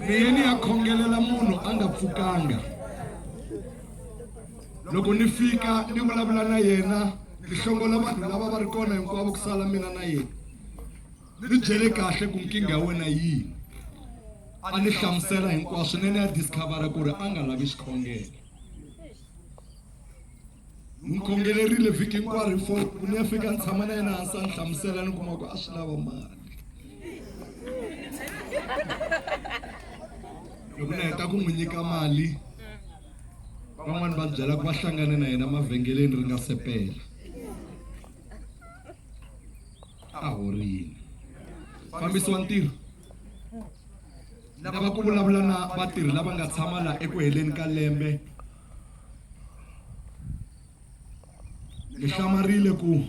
Ni ye ni ya khongelela munhu a nga pfukanga. Loko ni fika ni vulavula na yena ni hlongola vanhu lava va ri kona hinkwavo ku sala mina na yena. Ni byele kahle ku nkingha ya wena yini. A ni hlamusela hinkwaswo ni ya discovera ku ri a nga lavi xikhongelo. Ni khongelerile vhiki hinkwaro hi foni ku ni ya fika ni tshama na yena hansi a ni hlamusela ni kuma ku a swi lava mali. Loko ni heta ku n'wi nyika mali van'wani va byela ku va hlangane na yena mavhengeleni ri nga sepela a horile fambisi wa ntirho lava ku vulavula na vatirhi lava nga tshama la eku heleni ka lembe ni hlamarile ku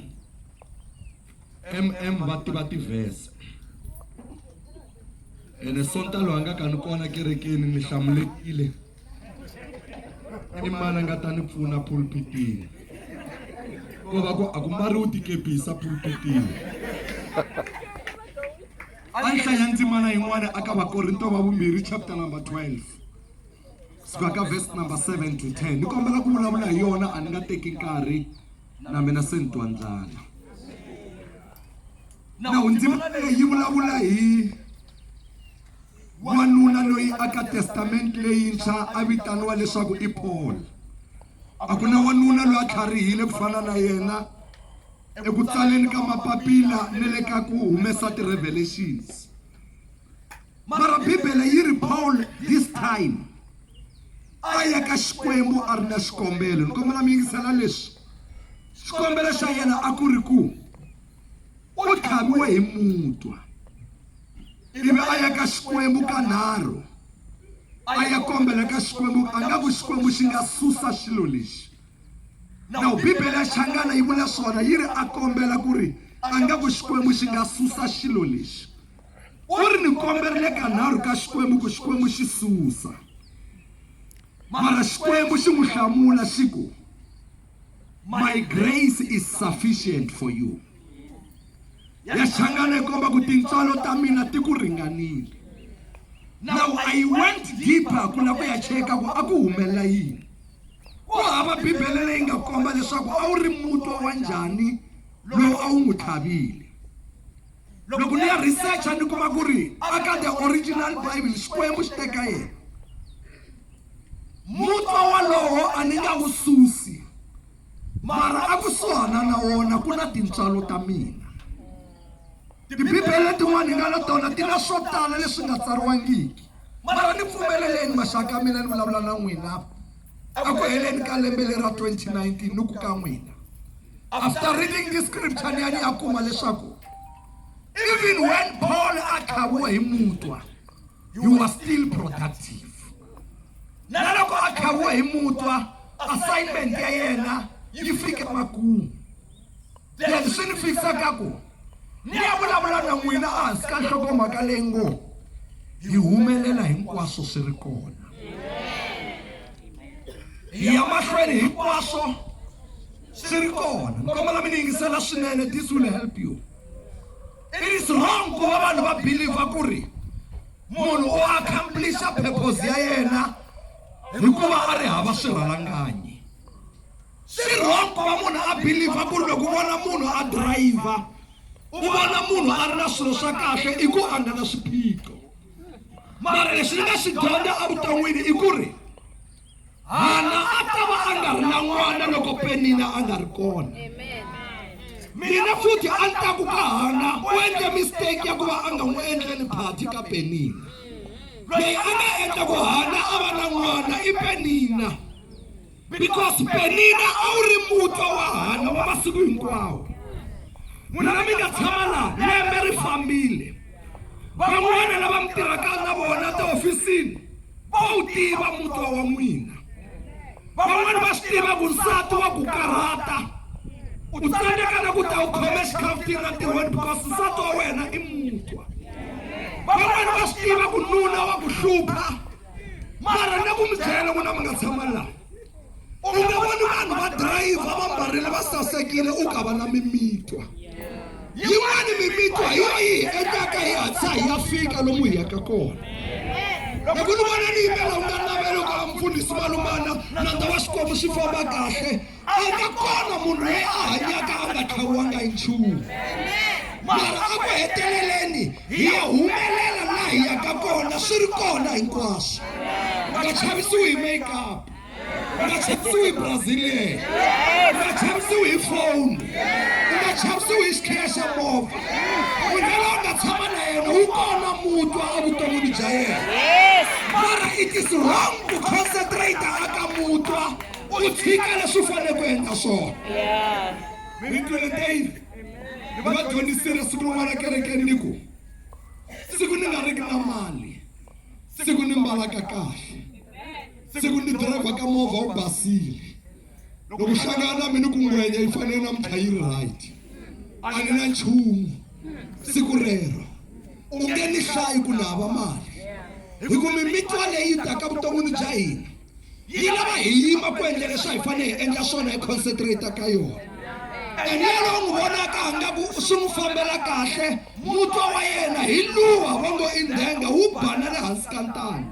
mm va tiva tivhese ene sonta loyi a nga ka ni kona kerekeni ni hlamulekile i mani a nga ta ni pfuna pulpitini ko va ku a ku mbariwi tikepisa pulpitini a ni hlaya ndzimana yin'wana aka Vakorinto va vumbirhi chapter number 12 suka ka verse number 7 to 10 ni kombela ku vulavula hi yona a ni nga teki nkarhi na mina se ni twa ndlala nawu ndzimana leyi yi vulavula hi Wanuna loyi aka Testament Leyintshwa a vitaniwa leswaku i Paul. A ku na wanuna loyi a tlharihile ku fana na yena eku tsaleni ka mapapila ni le ka ku humesa ti-revelations. Mara Bibele yi ri Paul this time a ya ka Xikwembu a ri na xikombelo. Ni kombela mi yingisela leswi. Xikombelo xa yena a ku ri ku u tlhaviwe hi mutwa. Ivi a ya ka Xikwembu kanharhu, a ya kombela ka Xikwembu, a nga ku Xikwembu xi nga susa xilo lexi. Now Bibele ya Changana yi vula swona, yi ri a kombela ku ri a nga ku Xikwembu xi nga susa xilo lexi. U ri ni komberile kanharhu ka Xikwembu ku Xikwembu xi susa. Mara Xikwembu xi n'wi hlamula xi ku, My grace is sufficient for you. Ya Changana yi komba ku tintswalo ta mina ti ku ringanile. Now I went deeper ku lava ku ya cheka ku a ku humelela yini. Ku hava Bibele leyi nga komba leswaku a wu ri mutwa wa njhani lowu a wu n'wi tlhavile. Loko ni ya researcha ni kuma ku ri aka the original Bible Xikwembu xi teka yena. Mutwa walowo a ni nga wu susi. Mara a kusuhana na wona ku na tintswalo ta mina. Tibibele tin'wana hi nga na tona ti na swo tala leswi nga tsariwangiki. Mara ni pfumeleleni maxaka ya mina ni vulavula na n'wina eku heleni ka lembe leri ra 2019 ni ku ka n'wina. After reading this scripture ni ya ni ya kuma leswaku even when Paul a tlhaviwe hi mutwa he was still productive. Na loko a tlhaviwe hi mutwa assignment ya yena yi fike makumu. Then swi ni fikisa ka ku ni ya vulavula na n'wina ehansi ka nhlokomhaka leyi ngo hi humelela hinkwaswo swi ri kona. Hi ya mahlweni hinkwaswo swi ri kona. Ni kombela mi ni yingisela swinene, this will help you. It is wrong ku va vanhu va believer ku ri munhu u accomplisha purpose ya yena hikuva a ri hava swirhalanganyi. Swi wrong ku va munhu a believer ku ri loko u vona munhu a driver u vona munhu a ri na swilo swa kahle i ku a nga na swiphiqo. Mara lexi ni nga xi dyondza evuton'wini i ku ri Hana a ta va a nga ri na n'wana loko Penina a nga ri kona. Mina futhi a ni ta ku ka Hana u endle mistake ya ku va a nga n'wi endleli party ka Penina. Loyi a nga endla ku Hana a va na n'wana i Penina. Because Penina a wu ri mutwa wa Hana wa masiku hinkwawo. N'wina mi nga tshama laha lembe ri fambile. Van'wana lava mi tirhaka na vona tihofisini va wu tiva mutwa wa n'wina. Van'wana va swi tiva ku nsati wa ku karhata u tsandzeka na ku ta u khome xikhafutini na ntirhweni because nsati wa wena i mutwa. Van'wana va swi tiva ku nuna wa ku hlupha mara na ku mi byela n'wina mi nga tshama laha u nga voni vanhu va dirayivha va mbarile va sasekile u ka va na mimitwa yin'wani mimitwa hi yo yi hi endlaka hi hatlisa hi ya fika. fika lomu hi yaka kona. Loko ni vona ni yimela u nga naveli ku va mufundhisi malumana nandza wa Xikwembu swi famba kahle, a nga kona munhu loyi a hanyaka a nga tlhaviwanga hi nchumu. Mara a ku heteleleni hi ya humelela laha hi yaka kona swi ri kona hinkwaswo. U nga chavisiwi hi make-up. U nga chavisiwi hi Brazilian. U nga chavisiwi hi phone. U nga chavisiwi hi xikhiya xa movha. Munhu yaloye u nga tshama na yena wu kona mutwa evuton'wini bya yena. Mara it is wrong ku concentrate aka mutwa u tshika leswi u fanele ku endla swona. Mi twele Dave ni va dyondzisile siku rin'wana kerekeni ni ku siku ni nga riki na mali siku ni mbalaka kahle siku ni driver ka movha wu basile loko hlangana na mina ku ngwenya yi fanele namuntlha yi ri right a ni na nchumu siku rero u nge ni hlayi ku ni hava mali hi ku mimitwa leyi taka vuton'wini bya hina yi lava hi yima ku endla leswi a hi fanele hi endla swona hi concentrate ka yona and yalowo n'wi vonaka a nga ku swi n'wi fambela kahle mutwa wa yena hi luwa va ngo i ndhenga wu bana le hansi ka ntanga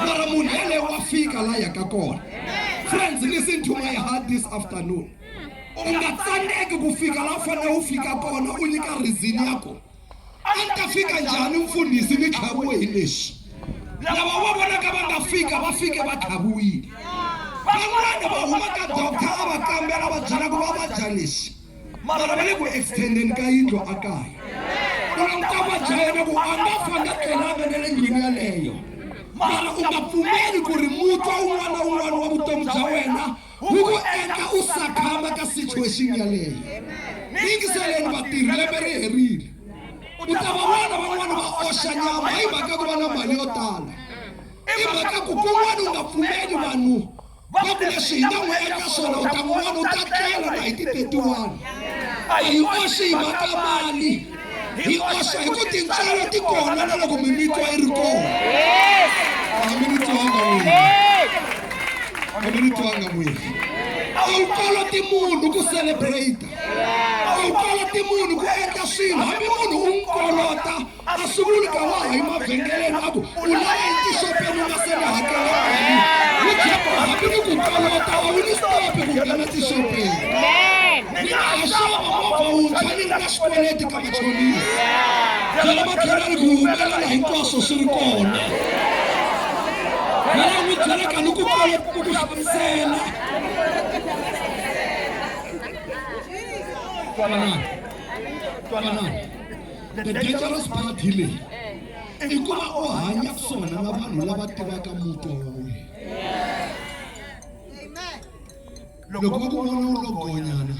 mara munhu yaleyo wa fika la yaka kona friends listen to my heart this afternoon u nga tsandzeki ku fika la u fanele u fika kona u nyika reason ya ku a ni ta fika njhani mfundhisi ni tlhaviwe hi leswi lava va vonaka va nga fika va fike va tlhaviwile van'wana va huma ka doctor a va kambela va byela ku va va dya leswi mara va le ku extendeni ka yindlu a kaya u languta va dya yena ku a nga fa nga tlelanga na le ndlwini yaleyo mara u nga pfumeli ku ri mutwa un'wana na un'wana wa vutomi bya wena wu ku endla u sakhama ka situation yaleyo yingiseleni vatirhi lembe ri herile u ta va vona van'wana va oxa nyama hayi mhaka ku va na mali yo tala i mhaka ku kun'wana u nga pfumeli vanhu va ku leswi hi nga n'wi endla swona u ta n'wi vona u ta tlela na hi ti 31 a hi oxi hi mhaka mali hi oxa hi ku tintswalo ti kona na loko mimitwa yi ri kona a mi ni twanga n'wina a mi ni twanga n'wina a wu koloti munhu ku celebrate a wu koloti munhu ku endla swilo hambi munhu u n'wi kolota a swi vuli ka wa ha yi mavhengeleni a ku u lava yi tixopeni u nga se ni hakela mali wu byela hambi ni ku kolota a wu ni stopi ku nghena tixopeni ni nga ha xava movha wuntshwa ni ri na xikweleti ka machonisi byela makhelwani ku humelela hinkwaswo swi ri kona byela n'wi byela ka ni ku kolota ku hlamusela twanani twanani The dangerous part hi leyi i ku va u hanya swona na vanhu lava tivaka mutwa wa wena loko va ku vona u lo gonyana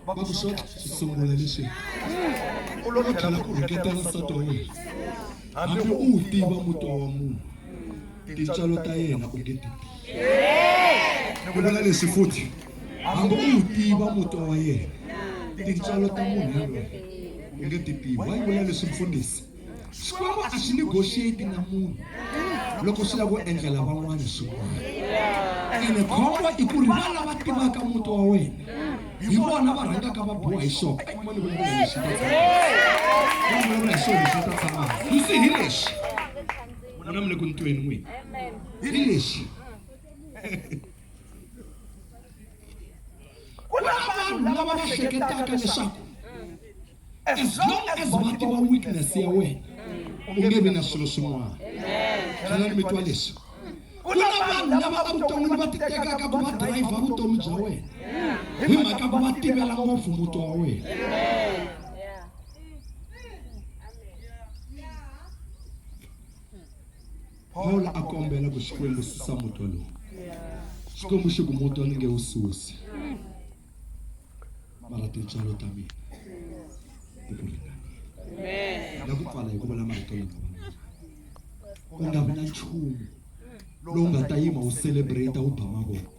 va ku swo sungula leswi u lo tlhela ku rhuketela nsati wa wena hambi u wu tiva mutwa wa munhu tintswalo ta yena u nge ti tivi ni vula leswi futhi hambi u wu tiva mutwa wa yena tintswalo ta munhu yaloye u nge ti tivi wa yi vula leswi mfundhisi xikwembu a xi negotiate na munhu loko swi lava ku endlela van'wana swin'wana ene khombo i ku ri va lava tivaka muti wa wena hi vona va rhangaka va boha hi xona ma ni vulavula hi lexi ta tshama vulavula hi xona lexi ta tshama you see hi lexi n'wina mi le ku ni tweni n'wina hi lexi ku na vanhu lava va hleketaka leswaku as long as va tiva weakness ya wena u nge vi na swilo swin'wana xana mi twa leswi ku na vanhu lava evuton'wini va titekaka ku va driver vutomi bya wena hi mhaka ku va tivela ngopfu muti wa wena Pawulo a kombela ku Xikwembu susa mutwa lowu. Xikwembu xi ku mutwa ni nge wu susi. Mara tintswalo ta mina ti ku ringanile. Na ku pfala hi ku vula marito lama ku nga vi na nchumu lowu nga ta yima wu celebrate wu ba mavoko.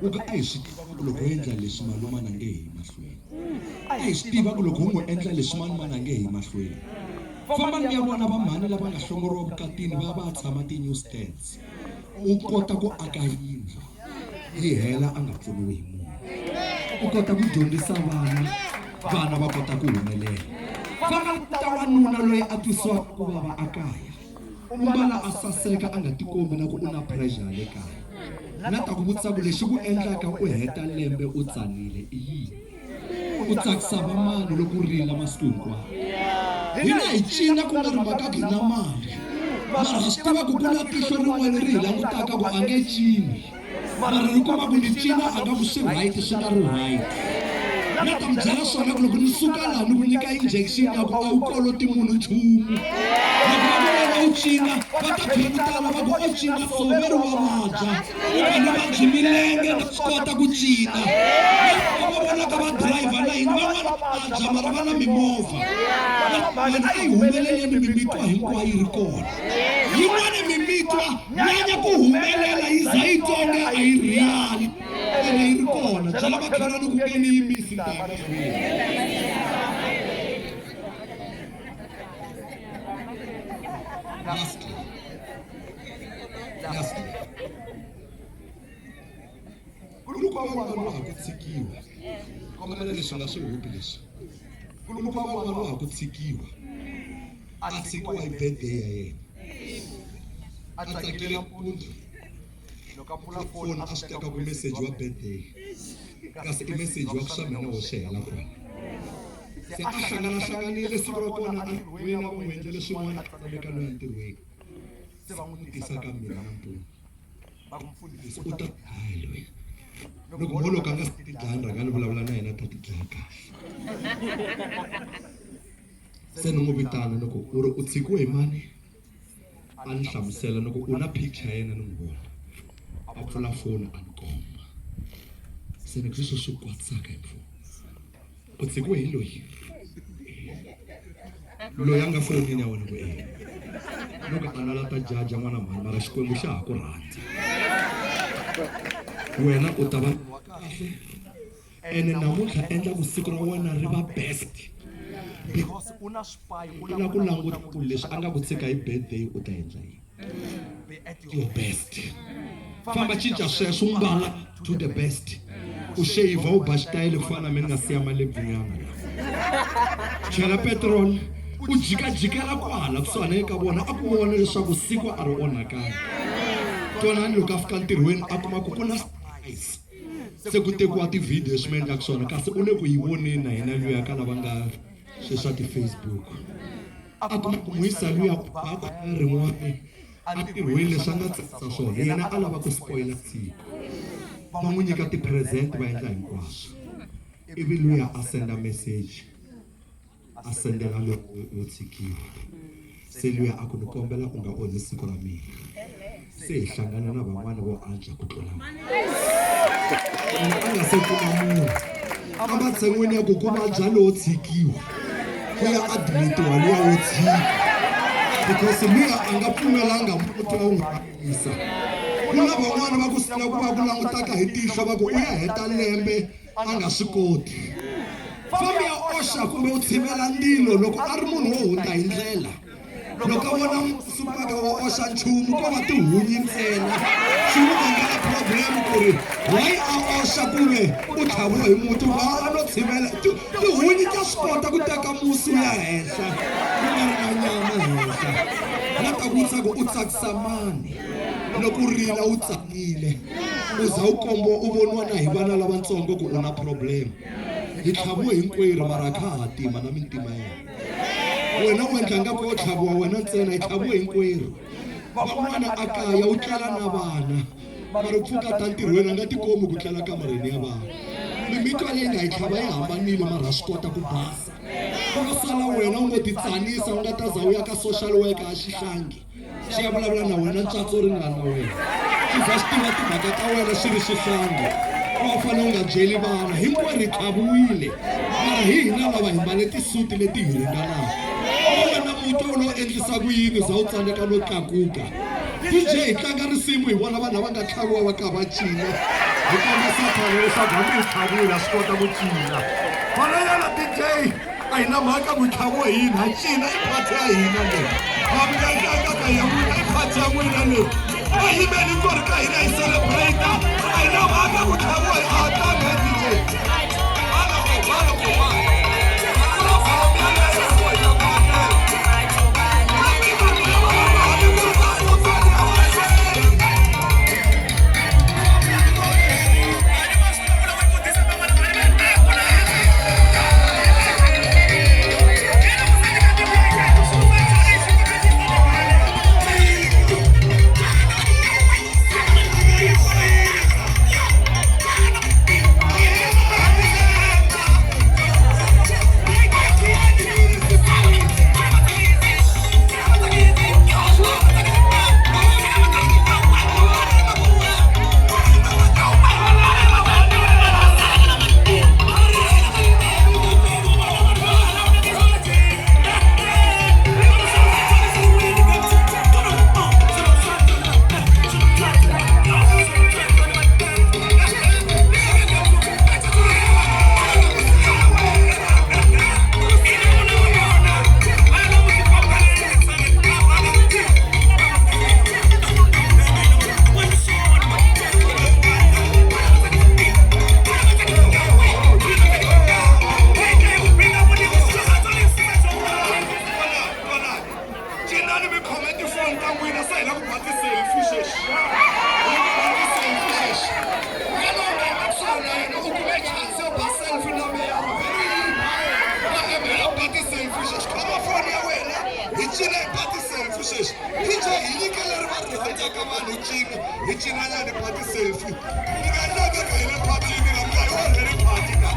U ku a hi swi tiva ku loko ho endla leswi malumana nge hi mahlweni a hi swi tiva ku loko ho n'wi endla leswi malumana nge hi mahlweni fambani mi ya vona vamhani lava nga hlongoriwa vukatini va va tshama ti-new stands u kota ku aka yindlu yi hela a nga pfuniwi hi munhu u kota ku dyondzisa vana vana va kota ku humelela. Famba languta wanuna loyi a twisiwaka ku vava a kaya. U mbala a saseka a nga tikombi na ku u na pressure ya le kaya. Na ta ku vutisa ku lexi ku endlaka u heta lembe u tsanile i yini? U tsakisa vamani loko u rila masiku hinkwawo? Hina hi cina ku nga ri mhaka ku hi na mali, mara ha swi tiva ku ku na tihlo rin'wana ri hi langutaka ku a nge cini. Mara ri kuma ku ni cina a nga ku swi right swi nga ri right. Na ta mi byela swona ku loko ni suka laha ni ku nyika injection ya ku a wu koloti munhu nchumu. Loko va ku vona u cina va ta phemutana va ku o cina so ve ri wa vabya. U nga ni vabyi milenge na swi kota ku cina. Va vonaka va driver na yini van'wana va vabya mara va na mimovha. Vanhu a yi humeleleni mimitwa hinkwayo yi ri kona. Yin'wana mimitwa nyanya ku humelela yi za yi tsonge a yi real ene yi ri kona byela makhelwani ku nge ni yimisi ni ta ya mahlweni. Lastly, lastly, nkulukumba wan'wana wa ha ku tshikiwa kombela leswi nga swi hupi leswi nkulukumba wan'wana wa ha ku tshikiwa a tshikiwa hi birthday ya yena a tsakile mpundzu loko a pfula foni a swi teka ku message wa birthday kasi i message wa ku swa mina wo swi hela kona se a hlanganahlanganile siku ra kona a ntirhweni a va n'wi endlele swin'wana a tsandzeka no ya ntirhweni se va n'wi tisa ka mina nampundzu va ku mfundhisi u ta hayi loyi loko mo loko a nga si tidlaya ni rhanga ni vulavula na yena ta tidlaya kahle se ni n'wi vitana ni ku u ri u tshikiwe hi mani a ni hlamusela ni ku u na picture ya yena ni n'wi vona a pfula foni a ni komba se ni ku sweswo swi kwatisaka hi mfumo u tshikiwe hi loyi loyi a nga fonini ya wena ku e loko a nala ta jaja n'wana mhani mara xikwembu xa ha ku rhandza wena u ta va wa kahle ene namuntlha endla ku siku ra wena ri va best because u na swipayi u la ku languta ku leswi a nga ku tshika hi birthday u ta endla yini be at your your best famba cinca sweswo u mbala to the best u shave u ba xitayele ku fana na mina ni nga siya malebvunyana la chela petrol u jikajikela kwala kusuhana eka vona a ku vona leswaku siku a ri onhakanga twanani loko a fika ntirhweni a kuma ku ku na surprise se ku tekiwa tivhidiyo swi mi endlaka swona kasi u le ku yi voneni na yena luya ka lava nga sweswi swa ti-Facebook a kuma ku muyisa luya u ba khwaya rin'wana entirhweni leswi a nga tsakisa swona yena a lava ku spoiler siku va n'wi nyika ti-present va endla hinkwaswo ivi luya a senda message a sendela lowo wo tshikiwa se luya a ku ni kombela u nga onhi siku ra mina se hi hlangana na van'wana vo antswa ku tlula mina a nga se kuma munhu ematshan'weni ya ku ku vabya lowo tshikiwa ku ya admitiwa luya wo tshika because luya a nga pfumelanga muti wa n'wi vavisa ku na van'wana va ku sila ku va ku langutaka hi tihlo va ku u ya heta lembe a nga swi koti fambi ya oxa kumbe u tshivela ndzilo loko a ri munhu wo hundza hi ndlela loko a vona sukaka wa oxa nchumu ko va tihunyi ntsena swi n'wi vangela problem ku ri why a oxa kumbe u tlhaviwe hi muti va a no tshivela tihunyi ta swi kota ku teka musi u ya henhla ku nga ri na nyama henhla na ta vutisa ku u tsakisa mani loko u rila u tsanile u za u kombiwa u voniwa na hi vana lavatsongo ku u na problem hi tlhaviwe hinkwerhu mara kha ha tima na mintima ya wena u endla nga ku yo tlhaviwa wena ntsena hi tlhaviwe hinkwerhu van'wana a kaya u tlela na vana mara u pfuka ta ntirhweni a nga tikombi ku tlela kamareni ya vana mimitwa leyi nga yi tlhava yi hambanile mara ha swi kota ku basa ku nga sala wena u ngo titsanisa u nga ta za u ya ka social worker a xihlangi xi ya vulavula na wena ntswatso ri nga na wena xi za xi tiva timhaka ta wena xi ri xihlangi wa fanele u nga byeli vana hinkwerhu hi tlhaviwile mara hi hina lava hi mbale tisuti leti hi ringanaka wena muti u lo endlisa ku yini za u tsandzeka no tlakuka DJ hi tlanga risimu hi vona vanhu lava nga tlhaviwa va ka va cina hi komba sathana leswaku hambi hi tlhaviwile ha swi kota ku cina fananyana DJ a hi na mhaka ku tlhaviwe hi yini ha cina i phati ya hina leyi hambi nga tlanga ka ya n'wina i phati ya n'wina leyi a yimeni hinkwerhu ka hina hi celebrate a hi na mhaka ku tlhaviwa hi a tlanga hi DJ. ntlangwini se hi la ku ba ti-selfie sweswi hi la ku ba ti-selfie sweswi wena u nga ekusuhi na yena u kume chance yo ba selfie na meyara very hi la ku ba ti-selfie sweswi khoma foni ya wena hi cina hi ba ti-selfie sweswi DJ hi nyike leri va ri rhandzaka vanhu cina hi cinanyani ba ti-selfie mi nga endlaka ka hi le phatini la mi nga yi onheli phati ka.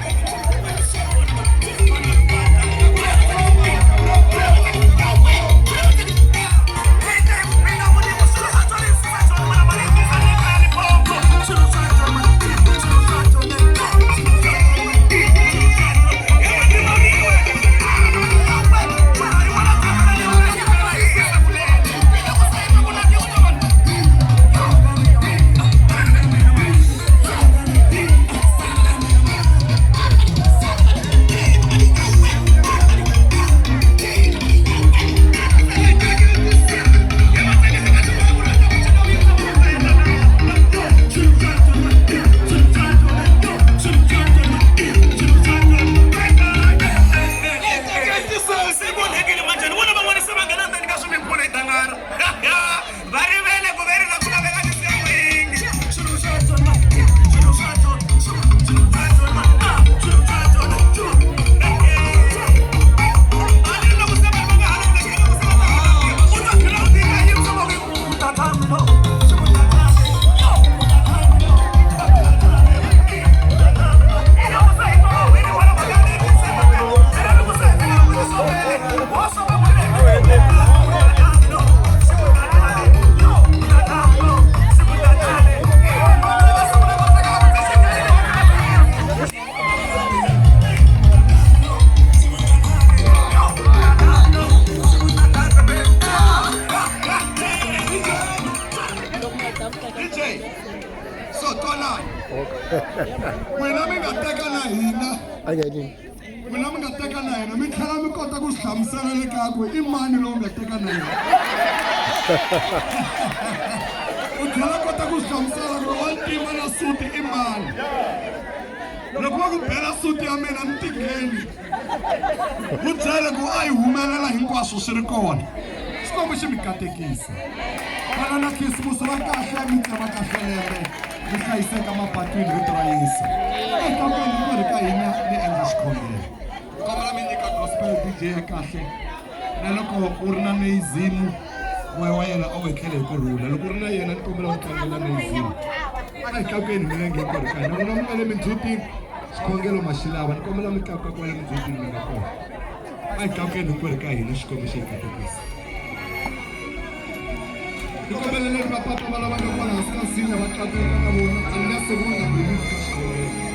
DJ so twanani n'wina mi nga teka na hina n'wina mi nga teka na hina mi tlhela mi kota ku swi hlamusela le kaya ku i mani lowu nga teka na hina u tlhela kota ku swi hlamusela ku wa ntima na suti i mani loko va ku bela suti ya mina ni tingheni wu byele ku a yi humelela hinkwaswo swi ri kona Xikwembu xi mi katekisa vana na khisimusi ra kahle mi tsema kahle lembe mi hlayiseka mapatwini vito ra Yesu ekampeni hinkwerhu ka hina mi endla xikhongelo kombela mi nyika gospel DJ ya kahle na loko u ri na neizimu moya wa yena a wu etlele hi ku rhula loko u ri na yena ni kombela u tlangela neizimu a hi tlakukeni milenge hinkwerhu ka hina n'wina mi nga le mindzhutini xikhongelo ma xi lava ni kombela mi tlakuka kwale mindzhutini mi nga kona a hi tlakukeni hinkwerhu ka hina Xikwembu xi hi katekisa ni kombela leri vapapa va lava nga kwala hansi ka nsinya va tlakuka na vona unless va nga believe ka xikhongelo.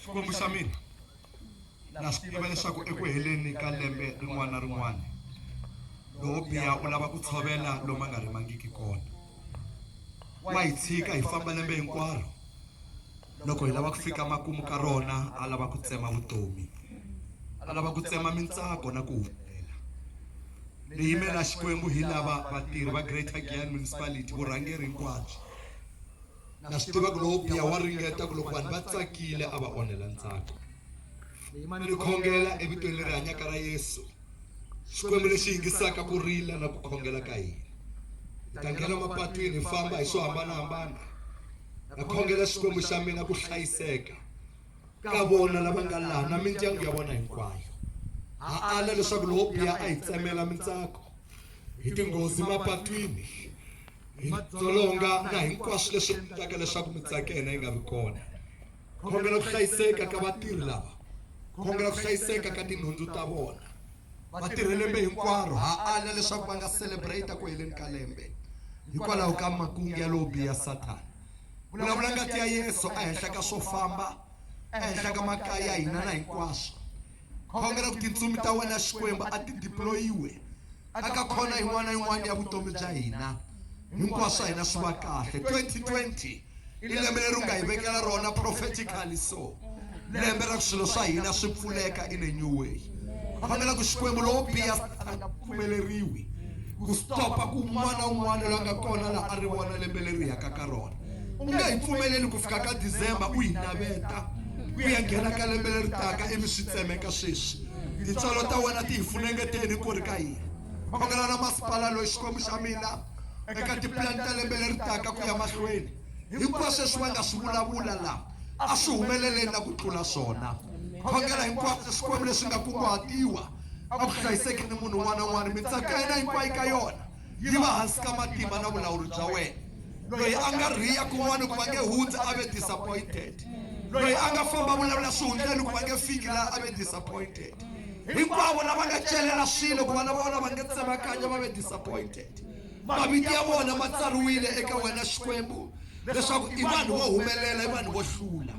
Xikwembu xa mina na swi tiva leswaku eku heleni ka lembe rin'wana na rin'wana lowo biha u lava ku tshovela lomu a nga rimangiki kona wa hi tshika hi famba lembe hinkwaro loko hi lava ku fika makumu ka rona a lava ku tsema vutomi a lava ku tsema mintsako na ku humelela ni yimela Xikwembu hi lava vatirhi va Greater Giyani Municipality vurhangeri hinkwabyo na swi tiva ku lowo biha wa ringeta ku loko vanhu va tsakile a va onhela ntsako ni khongela evitweni leri hanyaka ra Yesu Xikwembu lexi yingisaka ku rila na ku khongela ka hina hi ta nghena mapatwini hi famba hi swo hambanahambana na khongela Xikwembu xa mina ku hlayiseka ka vona lava nga laha na mindyangu ya vona hinkwayo ha ala leswaku lowo biha a hi tsemela mintsako hi tinghozi mapatwini. Hi madzolonga na hinkwaswo leswi endlaka leswaku mintsako ya hina yi nga vi kona. Khongela ku hlayiseka ka vatirhi lava. Khongela ku hlayiseka ka tinhundzu ta vona. Va tirhe lembe hinkwaro, ha ala leswaku va nga celebrate ku heleni ka lembe hikwalaho ka makungu ya lowo biha Sathana. Vulavula ngati ya Yesu ehenhla ka swo famba, ehenhla ka makaya ya hina na hinkwaswo. Khongela ku tintsumi ta wena Xikwembu a ti deployiwe aka khona yin'wana na yin'wana ya vutomi bya hina. Hinkwaswo swa hina swi va kahle. 2020 i lembe leri u nga hi vekela rona prophetically so. Lembe ra ku swilo swa hina swi pfuleka in a new way. Khongela ku Xikwembu lowo biha a nga pfumeleriwi ku stopa ku un'wana na un'wana loyi a nga kona laha a ri vona lembe leri hi yaka ka rona. U nga hi pfumeleli ku fika ka December u hi naveta ku ya nghena ka lembe leri taka ivi swi tsemeka sweswi. Tintswalo ta wena ti hi funengeteni ku ri ka hina. Khongela na masipala loyi Xikwembu xa mina eka tipulani ta lembe leri taka ku ya mahlweni. Hinkwaswo leswi va nga swi vulavula laha a swi humeleleni na ku tlula swona. Khongela hinkwaswo Xikwembu leswi nga kunguhatiwa a ku hlayiseki ni munhu un'wana na un'wana. Mintsako ya yena hinkwayo ka yona yi va hansi ka matimba na vulawuri bya wena. Loyi a nga rhiya kun'wana ku va nge hundzi a ve disappointed. Loyi a nga famba vulavula swihundleni ku va nge fiki laha a ve disappointed. Hinkwavo lava nga celela swilo ku va na vona va nge tsemakanya va ve disappointed. Mavito ya vona ma tsariwile eka wena Xikwembu leswaku i vanhu vo humelela, i vanhu vo hlula.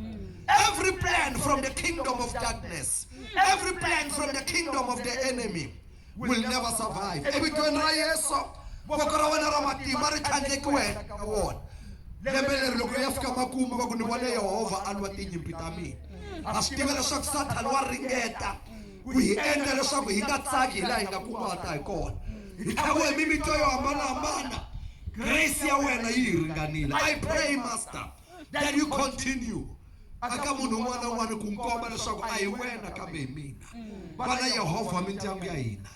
Every plan from the kingdom of darkness, every plan from the kingdom of the enemy will never survive. Evitweni ra Yesu, voko ra wena ra matimba ri tlhandlekiwe henhla ka vona. Lembe leri loko ri ya fika makumu va ku ni vone Yehovha a lwa tinyimpi ta mina. Ha swi tiva leswaku Sathana wa ringeta ku hi endla leswaku hi nga tsaki hi laha hi nga kunguhata hi kona. Hi tlhaviwe hi mimito yo hambanahambana. Grace ya wena yi hi ringanile. I pray, Master, that you continue aka munhu un'wana na un'wana ku nkomba leswaku a hi wena kambe hi mina. Vana Yehovha mindyangu ya hina.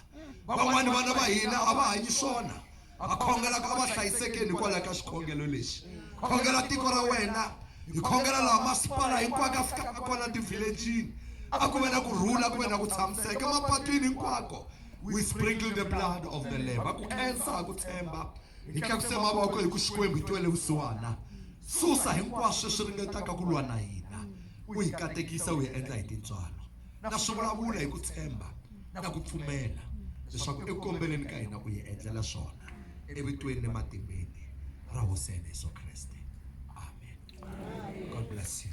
Van'wana vana va hina a va hanyi swona. Va khongela ku a va hlayisekeni hikwalaho ka xikhongelo lexi. Khongela tiko ra wena. Hi khongela laha masipala hinkwako a fikaka kona tivhilejini. A ku ve na ku rhula, ku ve na ku tshamiseka emapatwini hinkwako. We sprinkle the blood of the Lamb. Ha ku khensa, ha ku tshemba. Hi tlakuse mavoko hi ku Xikwembu hi twele vusiwana. Susa hinkwaswo leswi ringetaka ku lwa na hina. U hi katekisa, u hi endla hi tintswalo. Na swi vulavula hi ku tshemba na ku pfumela leswaku eku kombeleni ka hina u hi endlela swona evitweni ni matimbeni ra Hosi ya hina Yesu Kreste. Amen. God bless you.